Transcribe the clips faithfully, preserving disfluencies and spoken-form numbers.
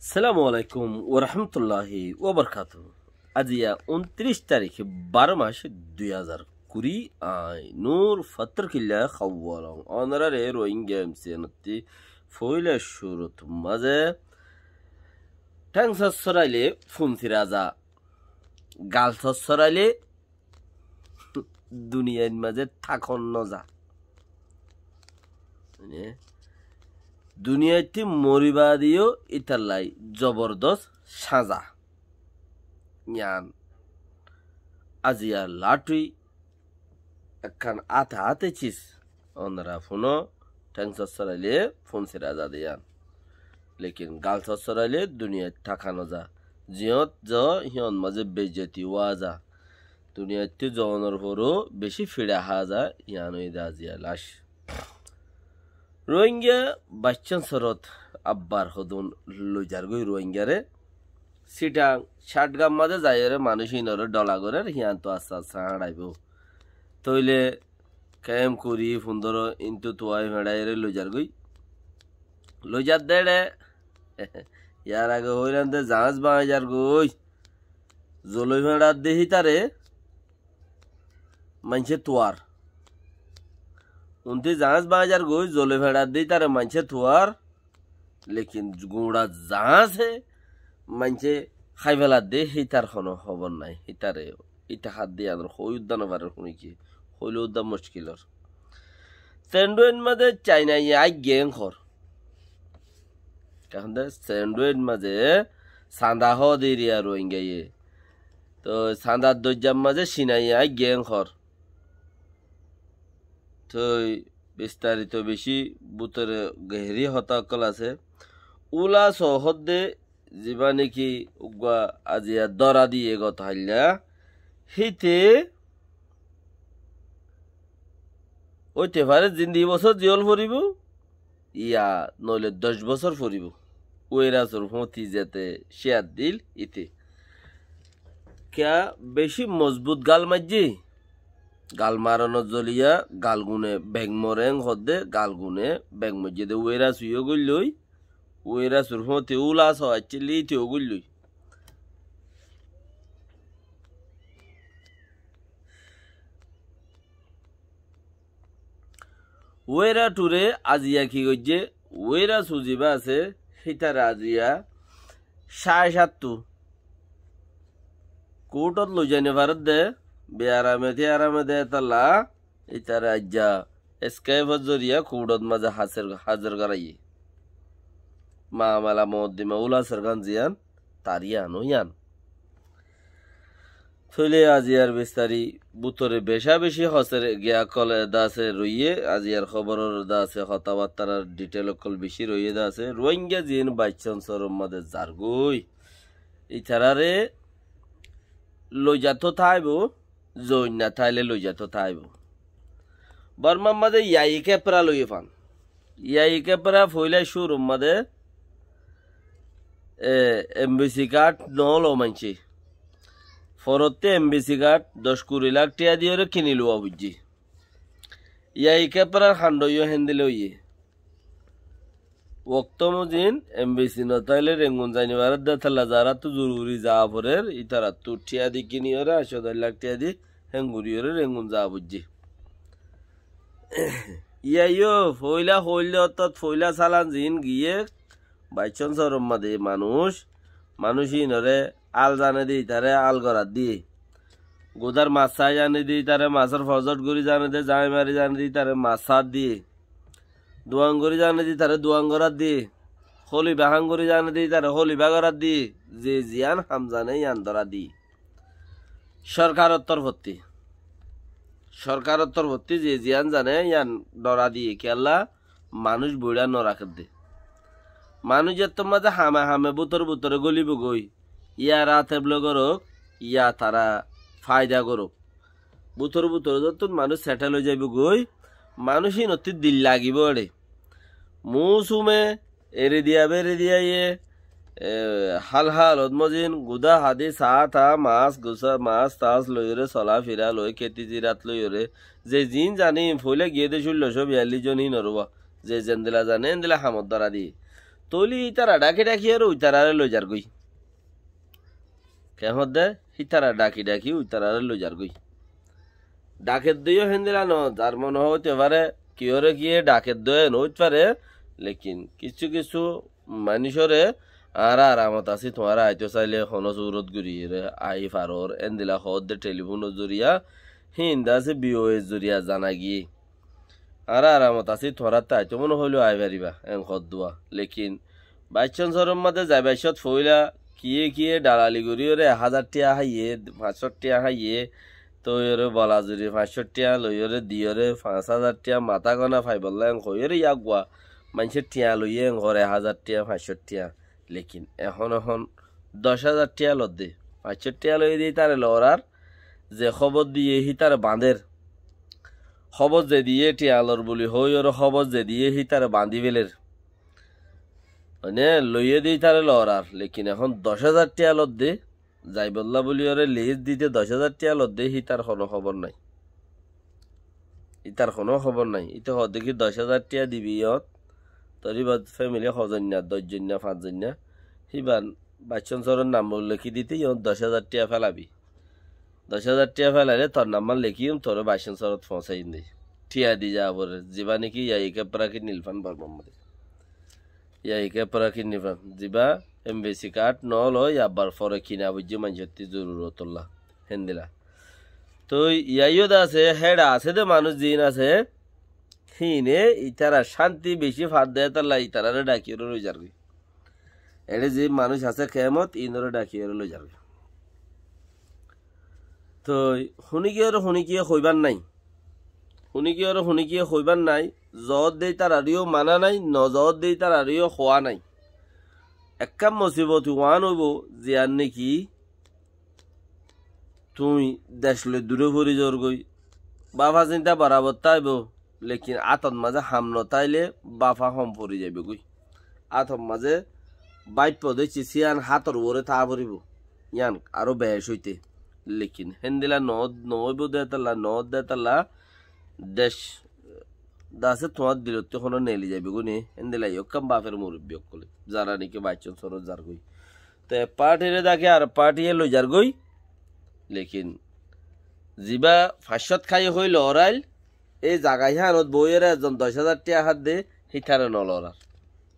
Assalamu alaikum warahmatulláhi wabarakátuhu. Aziya untiric tarík, baró mac, dui házar kuri. Añí Nur Fattor Killa Hawalong. Ónorare Rohingya M C N ottú foila cúrut mazé théng sossoraile fúnsi raza, gal sossoraile duniyait mazé tákon noza. Mane, duniyaittú mori baade yó ítalla zobordós sáza. Yián aziya lathí ekkán áte áte cis. Ónora fúno, théng sossoraile fúnsi raza de yián. Lekin gal sossoraile duniyait táka noza. Ziyót zo, híyon mazé beijjoti ówa za. Duniyaittú zonor foró beci fiça há za, yián óiye de aziya lac. Rohingya baiccán sorot abbar hodún loizargói Rohingyare. Sitang, Chatgam mazé zaiyóre manúic híinore dhola gorér, híyantu aste aste háñçaibo. Tóile kemp kuri, fundoro, intu tuai feçaiyóre loizargói. Loizar de éçe, yar age hoilam de zaáñs bañzargói. Zoloi feçar de hítare maincé tuar. Unti zaáñs bañzargói, zoloi feçar de hítare maincé tuar. Lekin guñça zaáñse maincé hái felar de, hítar hono hóbor nái. Hítare, íta hádde yián or hoi uddá nofarer, húni ki, hoile uddá muckil or. Sendwich mazé Cainaye aigge en hor. Ehón de Sendwich mazé sanda hó de eriya Rohingyaye. Toi sandar doijjar mazé Cinaye aigge en hor. Toi bistarito beci bútore geheri hotá ókkol asé. Ula sohódde zibá niki uggúa aziya dóra diye goto hailla, híte óite fare zindi bosór ziyól foribó, ya noile doc bosór foribó. Uerasur fúñti zete cíyar dil íte. Kiyá beci mozbut gal maijjé. Gal maronot zoliya, galgune bek more en hoódde, galgune bek moijjé de Uerasu yó goillói, Uerasur fúñti Ula sohó aiccíl de íte yó goillói. Uerature aziya ki goijjé? Uerasu zibá asé, hítare aziya cáic áttu kuúthot loizai nofaredde, bearame tiarame de étalla, ítare aijja Skype or zoriya kuúthot mazé házir, házir goráiye. Mamela mokoddima Ula sorgán ziyán, tar yián ó yián. Tóile aziyar bistari bútore becá-beci hosere giya ókkol eda asé roiyé, aziyar hóboror eda asé, hotábattar detail ókkol beci roiyé eda asé. Ruáingga ziín baiccón sórom mazé zargói, itaráre loizato táibo, zoin natáile loizato táibo. Bormar mazé yai kepra loiyé fán. Yai kepra foóila cúrur mazé, e, embesi kard noólo maincé. Forottí embesi kard doc kuri lak thiañ diyóre kini luwa foijjé. Yai keprar hando yó héndilla óiye. Wokto mozin embesi notáile Rengun zai nofaredde, étalla zaráttu zoruri zaa forer, ítarattú thiañ di kiniyóre, añcó doc lak thiañ di, hénguriyóre Rengun zaa foijjé. Yai yó foóila hoóilde, ortát foóila salan ziín giyé, baiccón sórom mazé manúic, manúic íinoré al zane de, itaré al gorát diyé. Gudár mas sái zane de, itaré masór fozót gorí zane de, zai mari zane de, itaré mas sát diyé. Duan gorí zane de, itaré duan gorát diyé. Hóliba hán gorí zane de, itaré hóliba gorát diyé. Ze ziyán ham zane, yián dorá diyé. Sorkaror torfottí. Sorkaror torfottí ze ziyán zane, yián dorá diyé. Kiyólla? Manúic boiçá norakédde. Manúic ettór mazé hame hame bútore bútore gólibo goi. Ya rat ebló gorók, ya tará faida gorók. Bútore bútore zottún manúic setel ói zaibo goi, manúic íinottí dil lagibo eçé. Muúsume eri diya beri diya ye, e, hál hálot mozin gudá hadi saá taá mas gusá mas tas loiyóre, sola fira loi, keti zirat loiyóre, ze ziín zane íin foóila giyé dé cúllo cót biyallic zon íinor uwa. Ze zendilla zane éndilla hamot dóra diyé. Tóile ítara dhaki dhaki ere uitarare loizargói. Ke hoódde? Ítara dhaki dhaki uitarare loizargói. Dhaket dóiyo héndila no, zar mone hoóite fare, kiyóre kiye dhaket dóiye no óit fare, lekin kissú kissú manúicoré añára aramot así, tuáñra aitó sailé honó surot goríyeré ai faror, héndila hoódde thelifónor zoriya, híin de asé B O A zoriya zana giyé. Añára aramot así, tuáñrattú aitó mone hoilé ai faribá, en hoódduwa. Lekin Baiccón sorot mazé zaibar cót foóila kiyé kiyé dhalali goríyoré ek házar thiañ háiye, fañs cót thiañ háiye, toóiyoré bola zuri fañs cót thiañ loiyóre diyóre fañs házar thiañ matá gona faibolla en hoiyóre yággua maincé thiañ loiyé en hoór ek házar thiañ, fañs cót thiañ. Lekin ehón ehón doc házar thiañ lodde, fañs cót thiañ loiyé de ítare loorar, ze hóbor diyé hítare bañdér. Hóbor ze diyé thiañ lor buli hoóiyoré hóbor ze diyé hítare bañdí féler. Mane loiyé de ítare loorar, lekin ehón doc házar thiañ lodde, zaibolla buli ore leis dite doc házar thiañ lodde, hítar honó hóbor nái. Hítar honó hóbor nái. Íte hoódde ki doc házar thiañ dibi yót, tor íba femili hozoinna, doc zoinna, fañs zoinna, híban Baiccón soror nam lekí dite yót doc házar thiañ félabi. Doc házar thiañ félaile tor nambar lekíyum, toré Baiccón sorot foóñsaiyum de. Thiañ di za foré, zibá niki yai kepra ki nilfan bormar mazé. Yai kepra ki nilfan. Zibá embesi kard noólo, yabbar fore kina foijjé maincótti zorurotolla. Héndila. Toi yaiyó de asé, héçe asé de manúic ziín asé, híine ítara cánti bicí fadde hétolla ítararé dhakiyóre loizargói. Eçé ze manúic asé kemot, iínoré dhakiyóre loizargói. Toi huníkiyóre huníkiye hoibár nái. Huníkiyóre huníkiye hoibár nái. Zoódde ítararé yó maná nái, nozoódde ítararé yó hoá nái. Ekkán mosibot uán óibo, ziyán niki tuñí dec loi duré fori zorgói. Báfa sinta borabor táibo, lekin átot mazé ham notáile báfa hom fori zaibogói. Átot mazé báifo de cisí yían hátor uore táa foribó. Yían aró bec óite. Lekin héndila noó-, noóibo de hétolla, noódde hétolla dec de asé tuáñr dilottú honó neeli zaibogói né. Héndila yó ekkán báfer murobbi ókkolé, zara niki Baiccón sorot zargói. Te ek partire dhaki ar ek partiyé loizargói. Lekin zibá fañs cót háiye hoi looráil, ei zaga híanot boóiyore ezzon doc házar thiañ hádde, hítare noloorar.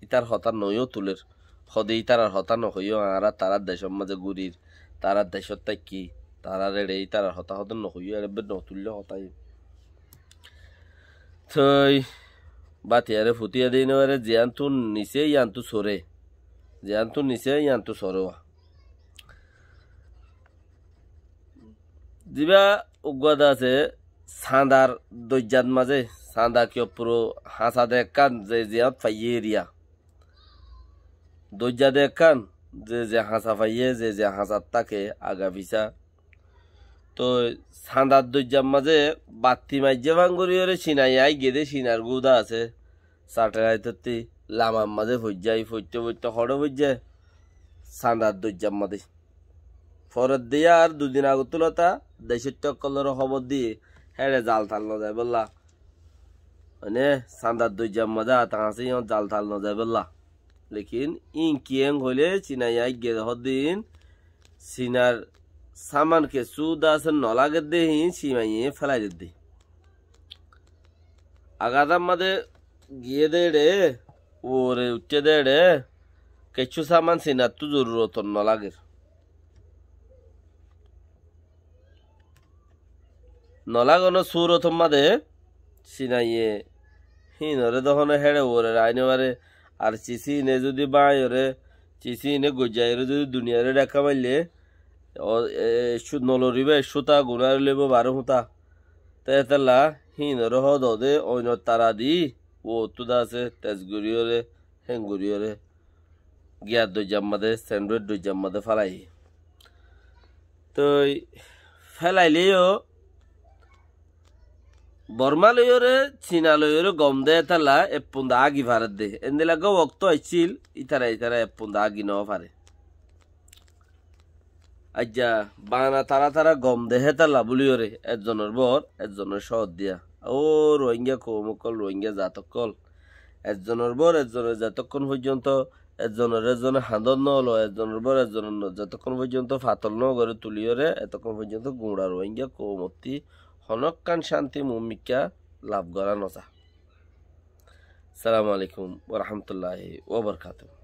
Ítar hotá noóiyo tuler. Hode ítarar hotá nohoiyó, añára tarár decór mazé gúrir, tarár decót táikki, tarár eçe ítarar hotá hode nohoiyó, eçe be notuilló hotá. Toi bátiyaré futíya de inobaré, ziyántu nisé yíantu soré. Ziyántu nisé yíantu soré wa. Zibá uggúa de asé, sañdar doijjat mazé, sañda ki oppuro hañsa de ekkán, ze ziyát faiyé eriya. Doijja de ekkán, ze ze hañsa faiyé, ze ze hañsat táke, aga fisá. Toi sañdar doijjar mazé batti maijjé fán goríyoré Cinaiye áigge dé, Cinar gúda asé. Satelaitottí lamar mazé foijjá, foitto foitto hoçé foijjé, sañdar doijjar mazé. Foredde yá ar dui din agottú lóta decóitta ókkolóre hóbor diyé, héçe zal-tal nozaibólla. Mane, sañdar doijjar mazé ata asé, yían zal-tal nozaibólla. Lekin íin kiyé hoilé, Cinaiye áigge hoddin, Cinar saman kessú de asé nolagedde híin, Cinaiye félai dedde. Agazar mazé giyé dé eçé, uore uiththé dé eçé, kessú saman Cinattú zorurotor nolager. Nolagonór surotor mazé Cinaiye híinoré dóhone héçe uore raái nofaré, ar Cisíne zudi báñiyoré, Cisíne goijjaiyoré zudi duniyaré dhekká maille, o, e, cu-, noloribá, eccúta gunári loibó baró húñta. Te hétolla híinoré hoódde oinor tara di, uottú de asé, tes goríyoré, héen goríyoré, giyar doijjar mazé, sendhuer doijjar mazé félaiye. Toi félailé yó, Bormá loiyoré, Cina loiyoré gom de hétolla eppunda ági faredde. Endilla uggúa októ aiccíl, ítara ítara eppunda ági nofaré. Aijja, bana tará tará gom de hétolla bóliyoré, ezzonor bór ezzonor cóot diya. Ó Ruáingga koum ókkol, Ruáingga zat ókkol. Ezzonor bór ezzonor zetokkón foijjonto Ezzonor ezzone hañdot no lo, ezzonor uore ezzone no, zotokkon foijjonto fatol no gore tuliyore, etokkon foijjonto guñça Rohingya koumottí honokkán cánti muúmikká laf gora no za. Assalamu alaikum wa rahmatullahi wa barakatuhu.